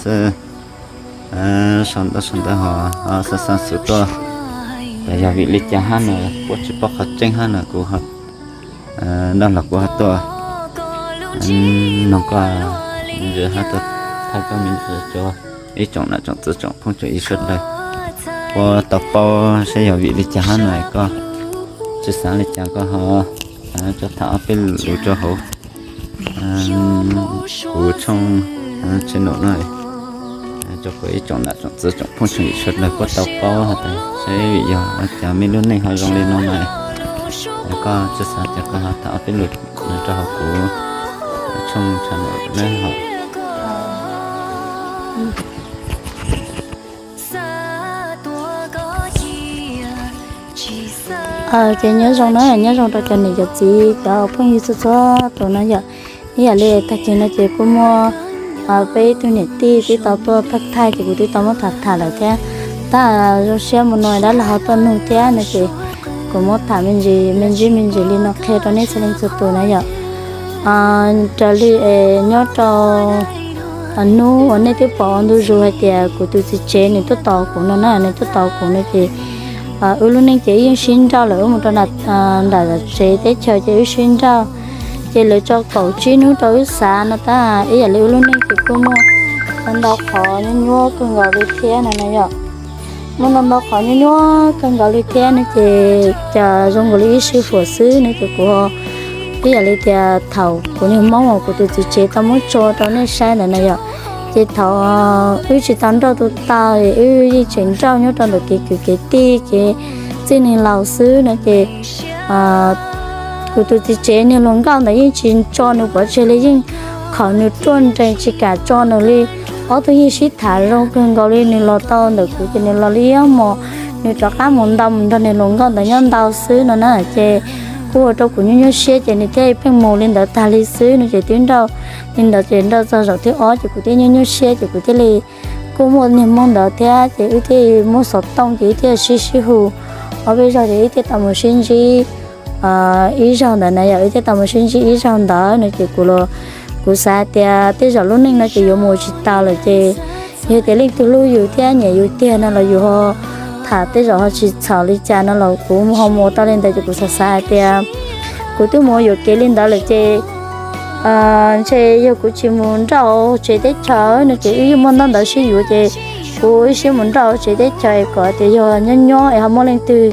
xwb, sau ntawv sau ntawv ho xa xa xov tuaj. Yog vim li cas hab no kuv tsis paub qhov tseeb hab no kuv nrog los kuv ho tuaj noog koj me ntsis hab tuaj thaij koj me ntsis rau ib tsoom nam tsoom txiv tsoom phooj tsoom ywg sawv daws puab tau paub seb yog vim li cas hab no koj tsis xav li cas koj ho tso tham ob peb lus rau hauv kuv tshooj channel no rau kuv ib tsoom nam tsoom txiv tsoom phooj tsoom ywg sawv daws puab tau paub has tas seb vim yog ua cas mej lub neej ho zoo li no na. Koj tsis xav cas koj ho tham ob peb lus rau hauv kuv tshooj channel na ho. Ces nyob zoo na, nyob zoo rau cov niam cov txiv cov phooj ywg txhua txhua tus no yom. Ib yam li tag kis no ces kuj muaj peb ib tug niam tij twb tau tuaj thaij thaij ces kuv twb tau muab tham tham lawm thiab. Tab zoo siab mus no dab laug ho tuaj nug thiab no ces kuv muab tham me ntsis me ntsis me ntsis li no qhia rau nej txhua leej txhua tus na yom. Raws li nyob rau hnub uas nej twb pom ua ntu zus hais tias kuv tus txiv tsev nws tuaj tos kuv no na, nws tuaj tos kuv no ces wb lub neej ces wb yeej sib nrauj lawm, wb mus rau nram tsev teb chaws ces wb sib nrauj. Ces lawv tso kaum tsib hnub rau wb xav no tab ib yam li wb lub neej ces kuj muaj ntau ntau qhov nyuaj nyuaj kawg nkaus li thiab no na yom. Muaj ntau ntau qhov nyuaj nyuaj kawg nkaus li thiab no ces cas zoo nkaus li ib sij huam xwb no ces kuv ib yam li tias thaum kuv niag hmoob uas kuv tus txiv tsev tau muab tso rau nej saib ntawd na yom, ces thaum wb tsis tau nrauj tus tau, wb yeej tseem nrauj nyob rau ntawm kev kwv kev tij kev txij neeg laus xwb no ces kuv tus txiv tsev niag hluas nkauj ntawd yeej tsis tso nws pov tseg li, yeej khaum nws ruaj nrees tsis kam tso nws li. Ob tug yeej sib tham zoo kawg nkaus li, nws los tau ntawm kuv ces nws los li ob hmos, nws rov qab mus ntau mus nrog niag hluas nkauj ntawd nyob ntau xwb no na. Ces kuj ua rau kuv nyuaj nyuaj siab ces nws thiaj li pheej mus li ntawd tag li xwb no ces twb nrauj li ntawd ces nrauj txog zaum thib ob ces kuv thiaj nyuaj nyuaj siab ces kuv thiaj li kuj muaj niag hmoob ntawd thiab ces wb thiaj muab xov tooj ces wb thiaj sib sib hu ob peb zaug ces wb thiaj tau mus sib ntsib ib zaug ntawd na yom, wb thiaj tau mus sib ntsib ib zaug ntawd no ces kuv, kuv xav tias tej zaum lub neej no ces yuav mus tsis tau lawm ces yog tias leej twg hlub yus thiab nyiam yus tiag no los yus ho tham tej zaum ho tsis txhaum li cas no los kuv ho mus tau li ntawd ces kuv xav xav hais tias kuv twb mus yuam kev li ntawd lawm ces ntshe yog kuv tsis mus nrauj tsev teb chaws no ces wb yeej muaj ntaub ntawv sib yuav ces kuv wb sib mus nrauj tsev teb chaws kom tias yog nyob nyob es ho muaj leej twg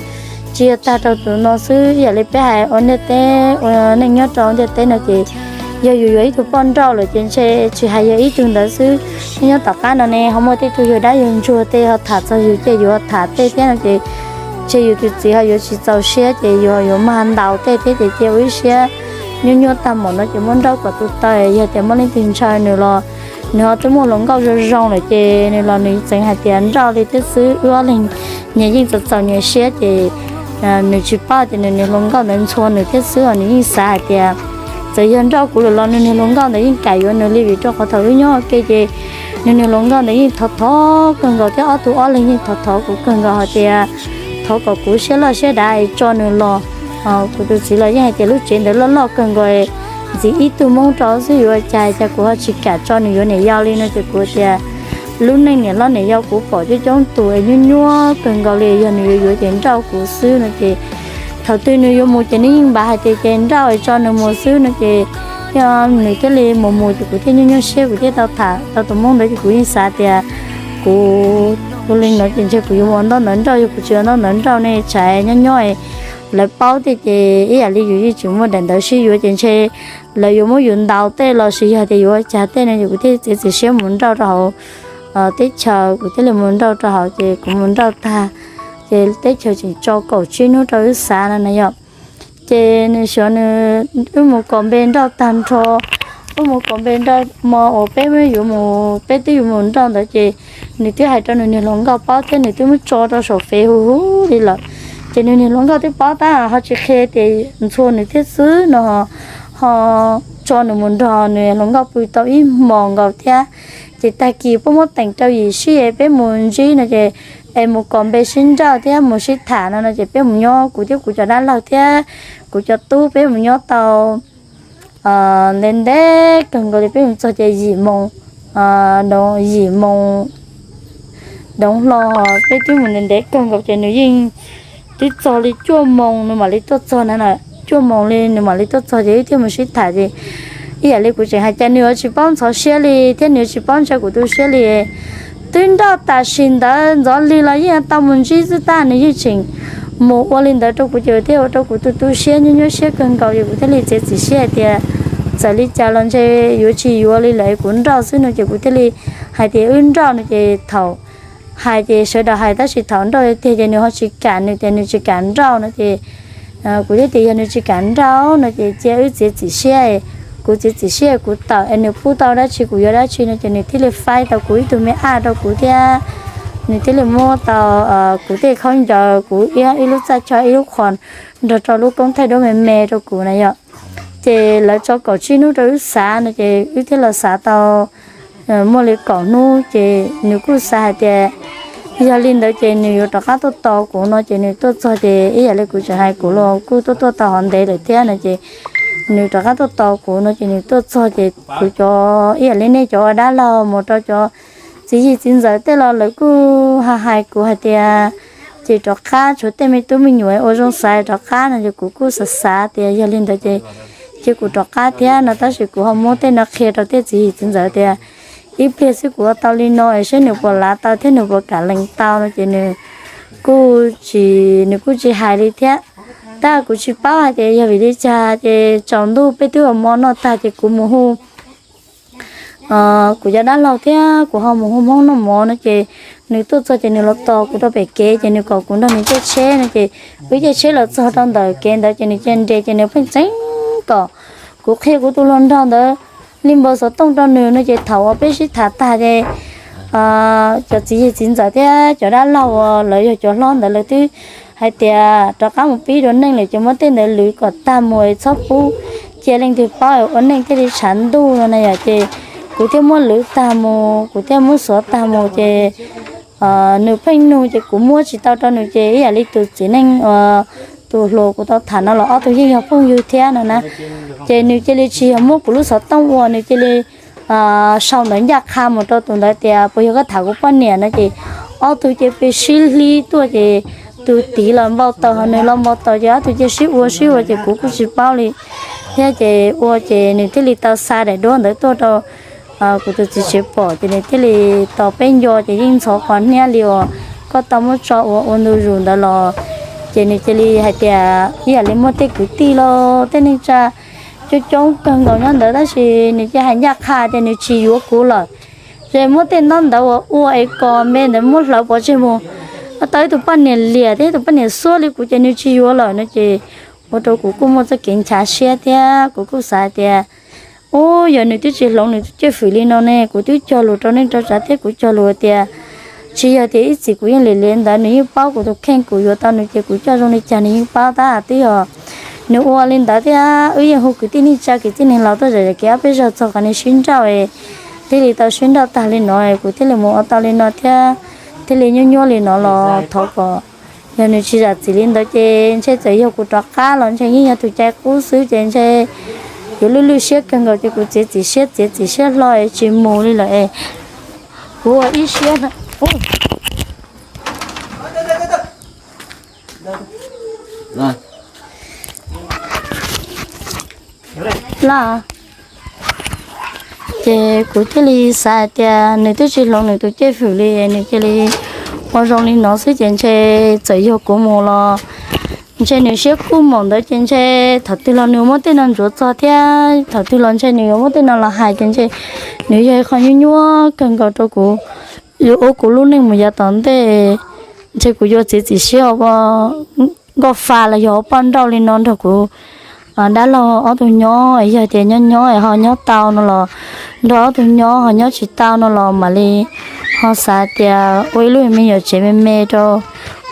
tsis yog tag rau tus no xwb. Ib yam li peb hais ua ntiaj teb, ua neej nyob rau ntiaj teb no ces yog yus yuav ib tug poj nrauj lawm ces ntshe tsis hais yog ib tug ntawd xwb, nyob nyob tom qab no ne ho muaj tej tug yog dab yog ntsuag tej ho tham txog yus ces yus ho tham tej thiab no ces ntshe yus tus txiv ho yuav tsis txaus siab ces yus yuav mag ntaus tej thiab ces cia ua ib siab nyuaj nyuaj tag npaum no ces muab nrauj kom tu taw, yog tias muaj leej twg ntshaw nws los nws ho twb muaj hluas nkauj zoo zoo lawm ces nws los nws tseem hais tias nrauj li thiab xwb, wb ob leeg nyias yeej txaus txaus nyias siab ces nws tsis paub tias nws niag hluas nkauj ntawd ntxhua nws thiab xwb os, nws yeej xav hais tias txawm yog nrauj kuv lawm los nws niag hluas nkauj ntawd yeej kam yuav nws li vim rau qhov thaum wb nyob ua ke ces nws niag hluas nkauj ntawd yeej thov thov kawg nkaus thiab ob tug ob leeg yeej thov thov kuv kawg nkaus hais tias thov kom kuv siab loj siab dav es tso nws los. Kuv tus txiv los yeej hais tias lub tsev ntawd loj loj kawg nkaus, ntxiv ib tug hmoob rau xwb yuav ua cas, cas kuv ho tsis kam tso nws yuav niam yau li no ces kuv tias lub neej niam hlob niam yau kuv pom coob coob tus es nyuaj nyuaj kawg nkaus li, yog nws yuav yuav ces nrauj kuv xwb no ces thaum twg nws yuav mus ces nws yeej npaj hais tias ces nrauj es tso nws mus xwb no ces yog nws thiaj li mus mus ces kuv thiaj nyuaj nyuaj siab kuv thiaj tau tham tau tus hmoob ntawd ces kuv yeej xav tias kuv ua li no ces ntshe kuv yuav ua ntaub ntawv nrauj, yog kuv tsis ua ntaub ntawv nrauj ne tshais nyob nyob lawv paub thiab ces ib yam li yus yeej tsis muaj daim ntawv sib yuav ces ntshe lawv yuav muab yus ntaus tej los sis yog tias yuav ua cas tej no ces kuv thiaj txiav txim siab mus nrauj rau hauv teb chaws, kuv thiaj li mus nrauj rau hauv ces kuv mus nrauj tag ces teb chaws tseem tso kaum tsib hnub rau wb xav no na yom. Ces nws xyov nws, wb mus kom npe nrauj tag nrho, wb mus kom npe nrauj hmo uas peb yuav mus, peb twb yuav mus nrauj ntawd ces nws twb hais rau nws niag hluas nkauj paub thiab nws twb muab tso rau saum fev huv huv li lawm. Ces nws niag hluas nkauj twb paub tab ho tsis qhia tias ntxhua nws thiab xwb no ho tso nws mus nrog nws hluas nkauj pw tau ib hmos nkaus thiab. Ces tag kis puab muab teem rau yim sij es peb mus ntsib no ces es mus kom npe sib nrauj thiab mus sib tham no no ces peb mus nyob kuv thiab kuv cov dab laug thiab kuv cov tub peb mus nyob tau ntev ntev kawg nkaus li peb mus txog ces yim moos yim moos doov hlo, peb twb mus ntev ntev kawg nkaus ces nws yeej twb txog li cuaj moos nws mam li tuaj txog na. Cuaj moos li nws mam li tuaj txog ces wb thiaj mus sib tham ces ib yam li kuv tseem hais cas nws yuav tsis paub ntxhov siab li thiab nws yuav tsis paub ntsia kuv tu siab li. Twb nrauj tam sim ntawd ntxov li los yeej tau mus ntsib xwb tab nws yeej tseem mus ua li ntawd rau kuv ces thiaj ua rau kuv tu tu siab nyuaj nyuaj siab kawg nkaus ces kuv thiaj li txiav txim siab hais tias txawm li cas los ntshe yuav tsis yuav li lawm kuv nrauj xwb no ces kuv thiaj li hais tias wb nrauj no ces thaum hais ces sawv daws hais tab sis thaum nrauj tiag ces nws ho tsis kam, nws tias nws tsis kam nrauj no ces kuv thiaj tias yog nws tsis kam nrauj no ces cia wb txiav txim siab, kuv txiav txim siab kuv tawm es nws pub tau dab tsi kuv yuav dab tsi no ces nws thiaj li faib tau kuv ib tug me ab rau kuv thiab nws thiaj li muab tau kuv tej khaub ncaws, kuv ib lub txaj choj, ib lub qhov nrog rau lub koob thaij duab me me rau kuv na yom. Ces lawv tso kaum tsib hnub rau wb xav no ces wb thiaj los xav tau muaj li kaum hnub ces nws kuj xav hais tias yog li ntawd ces nws yuav rov qab tuaj tos kuv no ces nws tuaj txog ces ib yam li kuv tseem hais kuv los kuj tuaj tuaj tau hov ntev lawm thiab no ces nws rov qab tuaj tos kuv no ces nws tuaj txog ces kuv cov ib yam li nej cov ua dab laug mus rau cov txiv yig txiv ntxawm tej los lawv kuj hais hais kuv hais tias ces rov qab tshuav tej me tub me nyuam ua zoo xav rov qab no ces kuv kuj xav xav tias yog li ntawd ces cia kuv rov qab thiab no tab sis kuv ho muab tej no qhia rau tej txiv yig txiv ntxawm tias ib pliag xwb kuv ua tau li no es saib nws puas lav tau thiab nws puas kam lees tau no ces nws kuj tsis, nws kuj tsis hais li thiab. Tab kuv tsis paub hais tias yog vim li cas ces tsaus ntuj peb twb ua mov noj tag ces kuv mus hu kuv cov dab laug thiab kuv ho mus hu Hmoob noj mov no ces nws tuaj txog ces nws los tos kuv rau pem kev ces nws kom kuv nrog nws caij tsheb no ces wb caij tsheb los txog rau ntawm kev ntawd ces nws cia nres ces nws pheej tseev kom kuv qhia kuv tus hluas nraug ntawd li npawg xov tooj rau nws no ces thaum uas peb sib tham tag ces cov txiv yig txiv ntxawm thiab cov dab laug uas lawv yog cov hlob ntawd lawv twb hais tias rov qab mus pib dua neej lawm ces muab tej ntawd lwv kom tag mus es txhob pub cia leej twg paub es ua neej thiaj li tshav ntuj no na yom. Ces kuv thiaj muab lwv tag mus, kuv thiaj muab xuav tag mus ces nws pheej nug ces kuv muab tsis tau rau nws ces ib yam li tus txiv neej uas tus hluas kuv tau tham no los ob tug yeej yog phooj ywg thiab no na. Ces nws cia li tsis yog muab kuv lub xov tooj ua, nws cia li sau ntawv ncaj qha mus rau tus ntawd tias puas yog koj tham kuv poj niam no ces ob tug cia li sib hlib tuaj ces tus tid los npau taws ho nws los npau taws ces ob tug cia li sib ua sib ua ces kuv kuj tsis paub li thiab ces ua ces nws thiaj li tau xa daim duab ntawd tuaj rau kuv tus txiv tsev pom ces nws thiaj li tos peb nco ces yeej ntxhov qhov niab li uas koj tau muab tso ua ua ntu zus ntawd los ces nws cia li hais tias ib yam li muaj tej kwv tij los tej neeg tsa coob coob kawg nkaus nyob ntawd tab sis nws cia hais ncaj qha tias nws tsis yuav kuv lawm. Ces muab tej ntaub ntawv uas ua es kos me ntawd muab hlawv pov tseg mus, tau ib tug poj niam liam thiab ib tug poj niam xuab li kuv ces nws tsis yuav lawm no ces ua rau kuv kuj muaj txoj kev nchav siab thiab kuv kuj xav tias ub, yog nws twb tsis hloov nws tus cwj fwm li no ne, kuv twb cog lus rau neej rau tsav thiab kuv cog lus tias tsis yog tias ib txwm kuv yeej liam liam ntawd, nws yeej paub kuv tus kheej, kuv yuav tau nws ces kuv coj zoo li cas nws yeej paub tab twb yog nws ua li ntawd thiab wb yeej hu kwv tij neej tsa kwv tij neeg laus tuaj zam kev ob peb zaug txog qhov nws sib nrauj thiaj li tau sib nrauj tag li no kuv thiaj li mus ua tau li no thiab thiaj li nyuaj nyuaj li no los thov kom yog nws tsis zam txim li ntawd ces ntshe txawm yog kuv rov qab los ntshe yeej yog tus cai qub xwb ces ntshe yuav lwj lwj siab kawg nkaus ces kuv txiav txim siab txiav txim siab hlo es tsis mus li lawm es kuv ua ib siab laj. Ces kuv thiaj li xav hais tias nws twb tsis hloov nws tus cwj fwm li, nws cia li ua zoo li no xwb ces ntshe txawm yog kuv mus los ntshe nws siab kuj maum ntawd ces ntshe thaum twg los nws muab tej no ntsuav txog thiab thaum twg los ntshe nws yuav muab tej no los hais ces ntshe nws yog ib qho nyuaj nyuaj kawg nkaus rau kuv. Yuav ua kuv lub neej mus yav tom ntej, ntshe kuv yuav txiav txim siab ua nkauj fa los yog ua poj nrauj li no nrog kuv dab laug ob tug nyob, yog tias nyob nyob ho nyob tau no los nrog ob tug nyob, ho nyob tsis tau no los mam li ho xav tias ua ib lub me nyuam tsev me me rau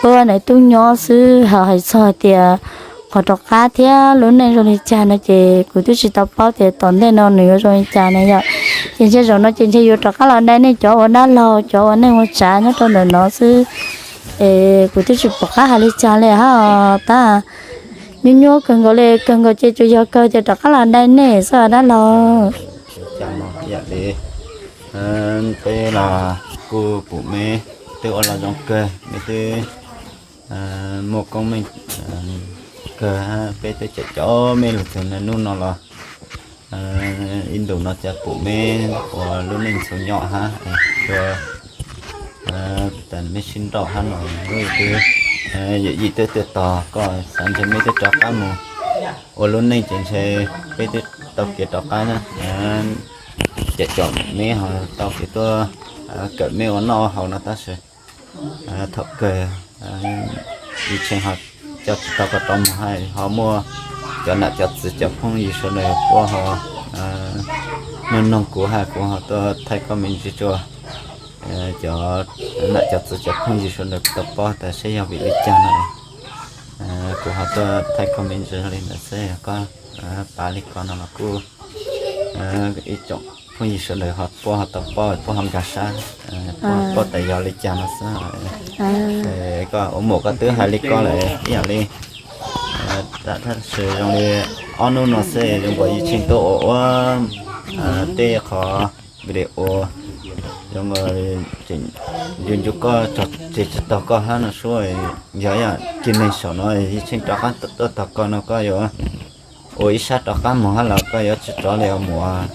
ua ntawm tub nyob xwb. Ho hais txog hais tias qhov rov qab thiab lub neej zoo li cas no ces kuv twb tsis tau paub tias tom ntej no nws yuav zoo li cas na yom. Ces ntshe zaum no ces ntshe yuav rov qab los dai nej cov ua dab laug cov ua neej ua tsav nyob rau ntawm no xwb. Es kuv twb tsis pom qab hais li cas li hab tab nyuaj nyuaj kawg nkaus li, kawg nkaus ces tsuas yog kawg ces rov qab los dai nej xwb dab laug. Peb los kuj pum meb twb ua los zoo kawg, meb twb muaj koob meej kawg, peb twb cov cov meb lug txug hnub no los ib ntus no cas pum meb ua lub neej txhua nyom hab, ua tas meb sib nrauj hab no, lub twb yawm yij twb tuaj tog koj, xav ntshe meb twb rov qab mus ua lub neej ces ntshe peb twb tau kev rov qab, cov cov meb ho tau kev tuaj kawm meb ua noj ua haus no tab sis thaum kawg ib txhia ho coj tsis tau koj rov mus hab, ho muaj cov nam cov txwv cov phooj ywg sawv daws puab ho noog noog kuv hab, kuv ho tuaj thaij koj me ntsis rua cov nam cov txwv cov phooj ywg sawv daws tau paub tas seb yog vim li cas no. Kuv ho tuaj thaij koj me ntsis li ntawd xwb, koj pav li ko no los kuj ib tsoom phooj ywg sawv daws ho puab ho tau paub, puab ho nkag sab, puab ho paub tas yog li cas no xwb. Koj ua muam koj twb hais li ko lawm ib yam li, tab sis zoo li ob hnub no xwb zoo nkaus yij tsheej tuaj ua ua tej qhov video zoo nkaus ncu ncu koj txog tsis tau koj hab no sub, yog ib yam kiag neeg saum no yij tsheej rov qab tuaj tog koj no koj yuav ua ib sab rov qab mus hab los koj yuav tsis rov li os muam?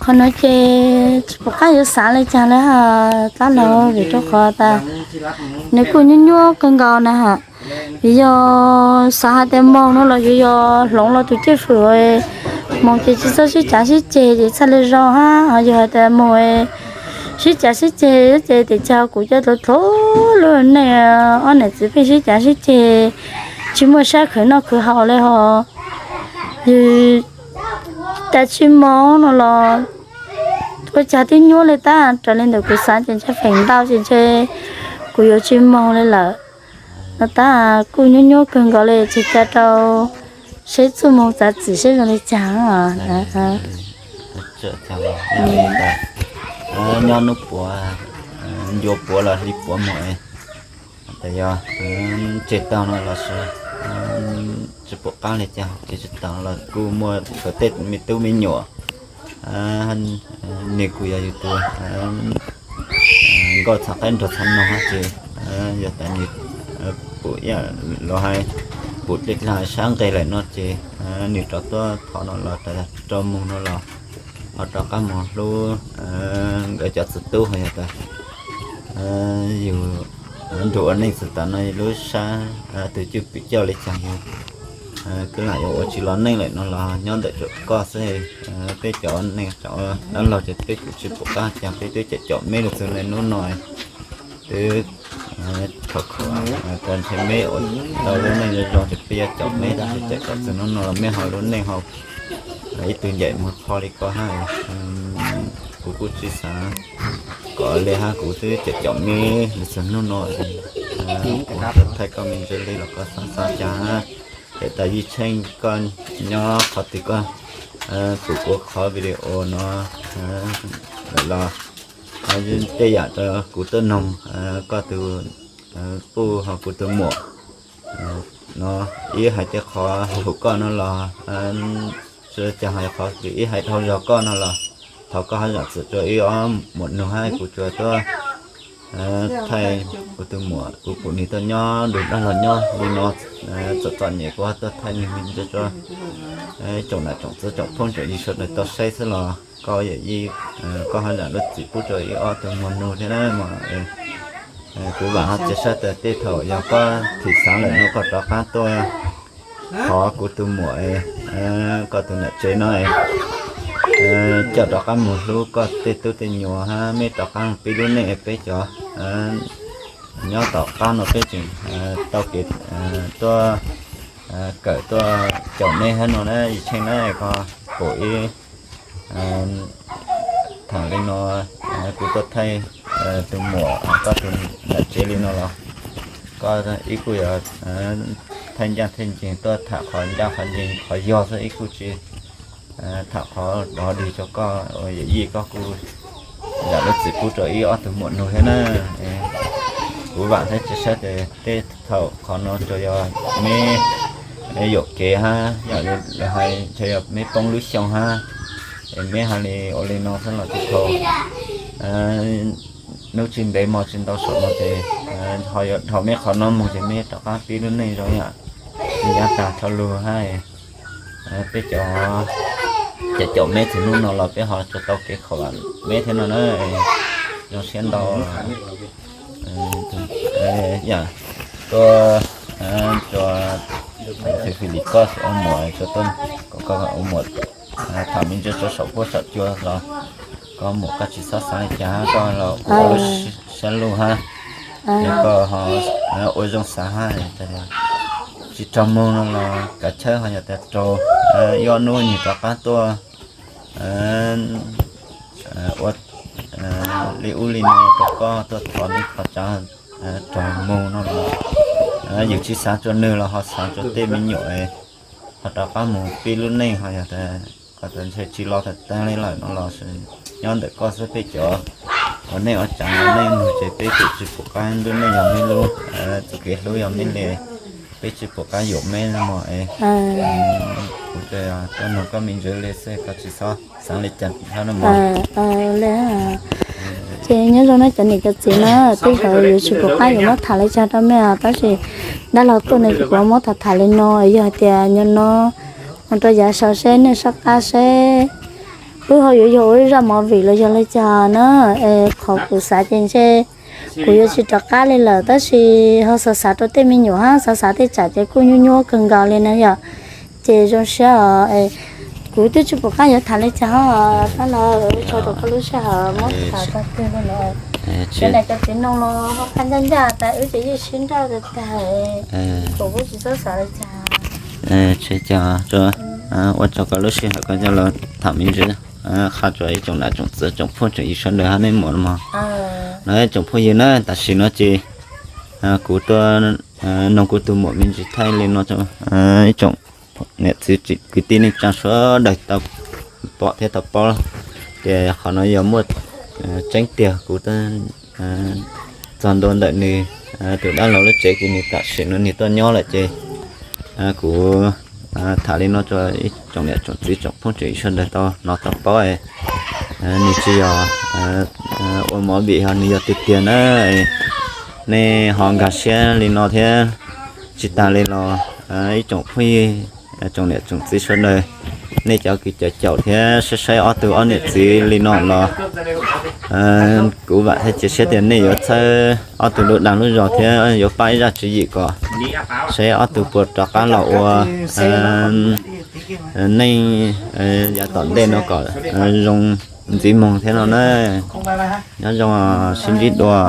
Qhov no ces tsis pom qab yuav xav li cas li hab tab laug, vim rau qhov tas nws kuj nyuaj nyuaj kawg nkaus na hab. Yus yog xav hais tias moog no los yus yog hloov los tus cwj fwm, moog ces tsis txawj sib cav sib ceg ces txhaj li zoo hab, ho yog hais tias moog sib cav sib ceg ces tim tsawg kuv coj tau thaum lub neej ob niam txiv pheej sib cav sib ceg, tsis muaj sab khwv noj khwv haus li hos. Yus tas tsis moog no los ua cas twb nyuaj li tab, raws li ntawm kuv xav ces ntshe feem ntau ces ntshe kuv yuav tsis moog li lawm no tab, kuj nyuaj nyuaj kawg nkaus li, tsis tas rau seb txuj moog txav txim seb zoo li cas. Nyob hnub puav, ncua puav los hli puav mus, tas yog tseg tau no los sis tsis pom qab li cas, tseg tsis tau los kuj muaj tej me tub me nyuam, nws kuj yog yus tus nkauj txhav qaib nraug txhav noog hab ces yog tas nws pum ib yam los hais pum dej dlaag sab nqes lawm no ces nws rov tuaj thov no los tas rau moog no los ho rov qab moog hlub nkawd cov txiv tub, ho yog tas yus nrug ua neej txug tav no lub sab tus cwj pwm coj li cas yus kuj lam yuav ua tsis los neej lawm no los nyob ntawm koj xwb. Peb cov neeg dab laug ces peb kuj tsis pum qab cas, peb twb cov cov meb lug txug hnub no twb khav khuav, ntshe meb ua tau lub neej zoo zoo ces peb yuav cov meb tab sis cov cov txug hnub no los meb ho lub neej ho ib tug ncaim moog qho li ko hab. Kuv kuj tsis xav kom li hab, kuv twb cov cov meb lug txug hnub no, kuv thaij koj me ntsis li los koj xav xav cas hab. Ces tas yij tsheej koj nyob qhov twg koj pum kuv qhov video no lawm los tej yam rau kuv tuaj noog koj tus puj ho kuv tus muam no, ib hais tej qhov hum koj no los tsis cas, ho qhov ib hais dhau zog koj no los thov koj ho zam txim rua ib ob muam nug hab, kuv tsuas tuaj thaij kuv tus muam, kuv pum nwg tuaj nyob lug dab laug nyob li no txom txom nyem, kuv ho tuaj thaij nwg me ntsis rua tsoom nam tsoom txiv tsoom phooj tsoom ywg sawv daws tau saib xwb los koj yawm yij, koj ho zam lub txim pub rua ib ob tug muam nug thiab na. Kuv vaam ho cia sab tas tej thaum yog koj thim xaav lawm no koj rov qaab tuaj thov kuv tus muam, koj tus nam tsev no coj rov qaab moog hlub koj tej tub tej nyuam hab meb rov qaab pib lub neej peb cov nyob tom qab no peb tseem tau kev tuaj kawm tuaj caum meb hab no na. Yij Tsheej na, koj pum ib thaum li no kuv tuaj thaij tus muam koj tus nam tsev li no los koj ib kuj yuav thaij ncaj thaij nceeg tuaj tham qhov ncaj qhov nceeg qhov yog xwb, ib kuj tsis tham qhov dog dig rua koj. Yawm yij koj kuj zam lub txim pub rua ib ob tug muam nug thiab na. Kuv vaam thiab cia siab tias tej thaum qhov no tsuas yog meb yuam kev hab yog hais tsuas yog meb poob lub xyoo hab Es meb hais li ua li no xwb los tsis tau, hnub tsis ntev hmo tsis ntau saum no ces ho yuav dhau meb qhov no mus ces meb rov qab pib lub neej zoo yam li yav tag dhau lug hab. Peb cov, cov caum meb txij hnub no los peb ho tsuas tau kev khaum meb thiab no na. Zoo siab ntau. Yam tuaj, tuaj, Fij Fij Lis koj ua muam, tuaj kom koj ua muam tham me ntsis rau saum huab saum cua los koj muam koj tsis txhob xav li cas hab, koj los ua lub siab lug hab, es koj ho ua zoo xav hab. Tsis raug moog no los kav chawb, ho yog tias raug, ib ob hnub nwg rov qab tuaj ua li ub li no rau koj, tuaj thov nej qhov tsav, raug moog no los yus tsis xav rua nwg los ho xav rua tej me nyuam, ho rov qab mus pib lub neej, ho yog tas kom tas ntshe tsis los tas taag li lawm no los nyob ntawm koj xwb. Peb cov ua neej ua tsav ua neej nug ces peb tsis pum qab, lub neej yog meb lub, txuj kev hlub yog meb le, peb tsis pum qab yuam meb no mog. Kuv tas nug koj me ntsis le xwb, koj tsis txhob xav li cas hab no mog. Ces nyob zoo na cov niam cov txiv na, tej zaum yus tsis pum qab yuav muab tham li cas rau mej os, tab sis dab laug tuaj no ces kuv muab tham tham li no, yog hais tias nyob no mus rau yav sau seb nej soj qab seb wb ho yuav yog ua ib zaj movie los yog li cas na. Qhov kuv xav ces ntshe kuv yuav tsis rov qab li lawm, tab sis ho xav xav rau tej me nyuam hab xav xav tej tsam ces kuj nyuaj nyuaj kawg nkaus li na yom. Ces zoo siab os, kuv twb tsis pum qab yuav tham li cas hab, dab laug, ua tsaug rau koj lub sij hawm muab tham txog twg li no. Cov niam cov txiv noog los ho qab ncaj ncaj tas wb ces yeej sib nrauj tag tag, kuv kuj tsis txhob xav li cas. Tsis cas, ua tsaug koj lub sij hawm koj coj los tham me ntsis, qha rua ib tsoom nam tsoom txiv tsoom phooj tsoom ywg sawv daws hab nej muam mog. No tsoom phooj ywg na, tam sim no ces kuv tuaj noog kuv tus muam me ntsis thaij li no rau ib tsoom niam txiv kwv tij neej tsaa sawv daws tau pom thiab tau paub, ces qhov no yog muaj tseeb tiag. Kuv txog ntua ntawm nws tus dab laug lub tsev, ces nws tam sim no nws tuaj nyob lawm ces kuv tham li no rau ib tsoom niam tsoom txiv tsoom phooj tsoom ywg sawv daws tau hnov tau paub. Nws tsis yog ua movie, ho nws yog tiag tiag na. Nej ho nkag siab li no thiab. Tsis tas li los ib tsoom phooj ywg, tsoom niam tsoom txiv sawv daws, nej cov kws caum caum thiab saib saib ob tug ob niam txiv li no los kuv vam thiab cia siab tias nej yuav txhawb ob tug lub dag lub zog thiab yuav pab ib zaj tswv yim kom saib ob tug puas rov qab los ua neej yav tom ntej no kom zoo ntxiv moog thiab no na. Nyob zoo, sib ntsib dua.